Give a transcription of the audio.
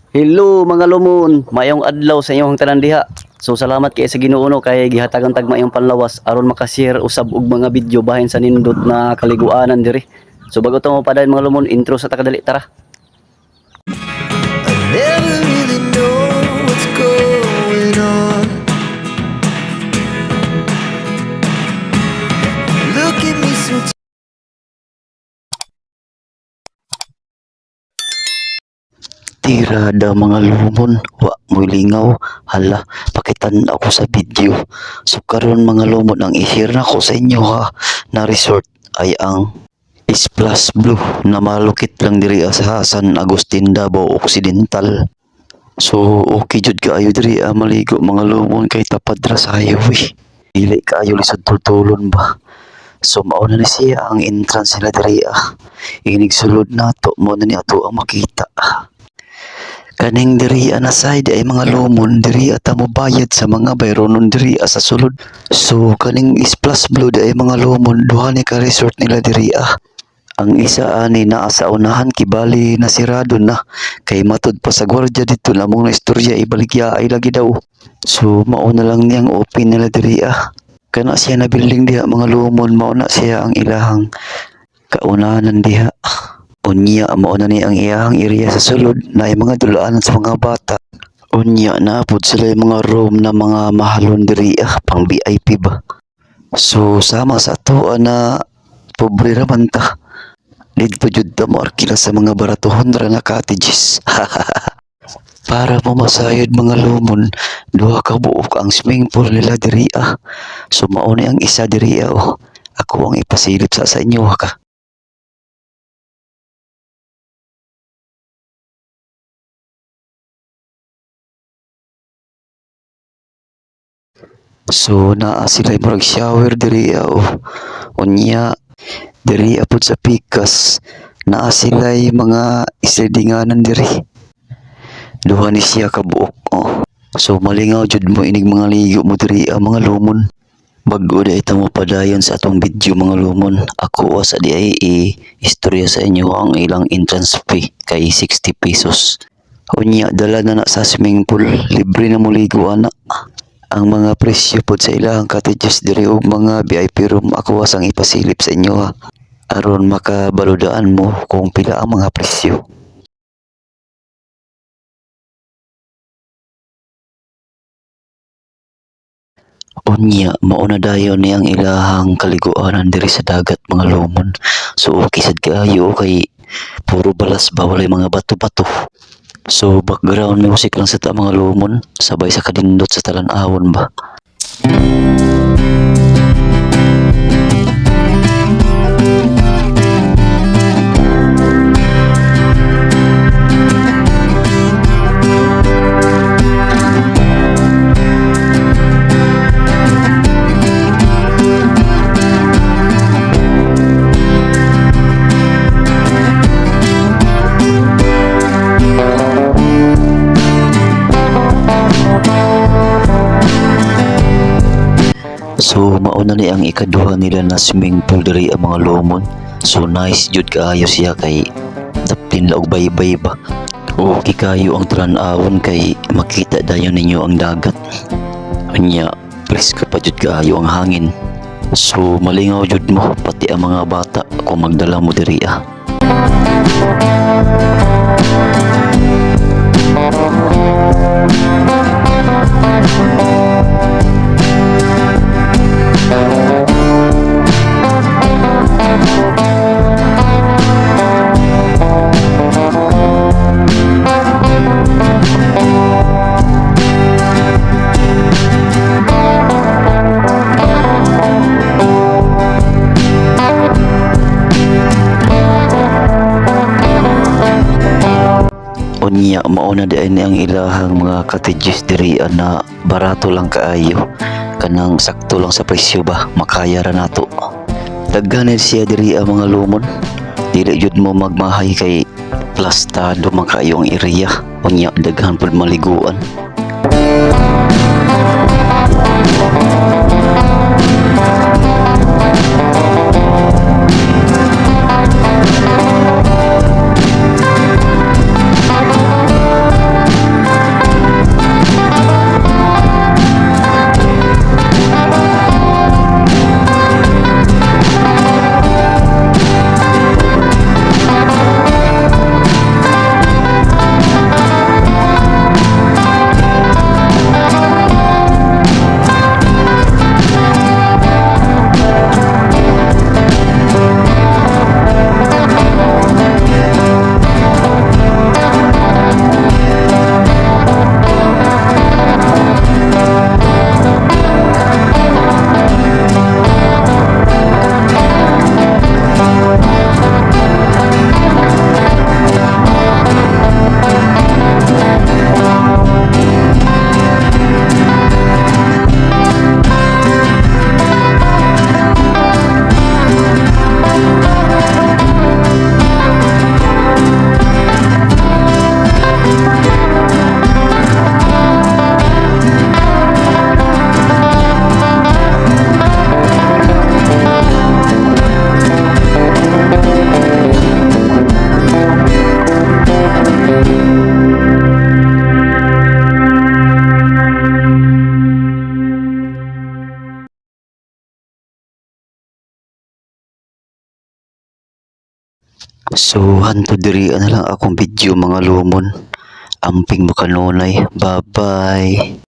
Hello mga lumon, maayong adlaw sa inyong tanan diha. So salamat kay sa Ginoo no kay gihatagan tag maayong panlawas aron makashare usab og mga video bahin sa nindot na kaliguanan diri. So bago ta mo padayon, mga lumon, intro sa takadali, tara. I never really know what's going on. Look at me so. Tirada mga lumon, wa mo'y lingaw, hala, pakitan ako sa video. So karon, mga lumon, ang i-share nako sa inyo ha, na resort ay ang Splash Blue na malukit lang diri sa San Agustin, Davao Occidental. So okay jud kaayo diri maligo, mga lumon, kay tapad ra sa highway. Dili kaayo lisod tultulon ba. So mao na ni siya ang entrance nila diri. Inig sulod nato, mao na ni ato ang makita. Kaning diri na side ay, mga lumon, diri ta mo bayad sa mga bayronon diri sa sulod. So kaning Splash Blue di ay, mga lumon, duha ni ka resort nila diri. Ang isa ani naa sa unahan, kibali nasirado na kay matud pa sa gwardiya dito namong na istorya ibaligya ay lagi daw. So mao na lang niyang open nila diri. Kana siya na building diha, mga lumon, mao na siya ang ilahang kaunanan diha. Unya mao na ni ang iyahang area sa sulod na ay mga dulaanan sa mga bata. Unya naa pod sila yung mga room na mga mahalon diri pang VIP ba. So sama sa ato na pobre ra man ta. Didto jud ta mo arkila sa mga baratuhon ra na cottages. Para mo masayod, mga lumon, duha ka buok ang swimming pool nila diri. So mao ni ang isa diri oh. Ako ang ipasilip sa inyo ha ka. So naa sila murag shower diri oh. Unya diri pod sa pikas naa sila'y mga islidinganan diri. Duha ni siya ka buok oh. So malingaw jud mo inig mga ligo mo diri mga lumon. Bag-o di ta mo padayon sa atong video, mga lumon. Ako sa di ay i-istorya sa inyo ang ilang entrance fee kay 60 pesos. Unya dala na na sa swimming pool, libre na mo ligo ana. Ang mga presyo pod sa ilang cottages diri ug mga VIP room ako sang ipasilip sa inyo ha. Aron makabaludaan mo kung pila ang mga presyo. Unya mao na dayon ni ang ilahang kaliguanan diri sa dagat, mga lumon. So okay sad kaayo kay puro balas ba, walay mga bato-bato. So background music lang sa ta, mga lumon, sabay sa kadindot sa talan-awon ba. So mao na ni ang ikaduha nila na swimming pool diri ang mga lumon. So nice jud kaayo siya kay daplin la og baybay ba. Okay kayo ang talan-awon kay makita dayon ninyo ang dagat. Unya presko pa jud kaayo ang hangin. So malingaw jud mo pati ang mga bata kung magdala mo diri. Unya mao na di ay ni ang ilahang mga cottages diri na barato lang kaayo. Kanang sakto lang sa presyo ba, makaya ra nato. Daghan na siya diri ang mga lumon. Dili jud mo magmahay kay plastado man kaayo ang area. Unya daghan pud maliguan. So hantod diri na lang akong video, mga lumon. Amping makanunay. Bye bye.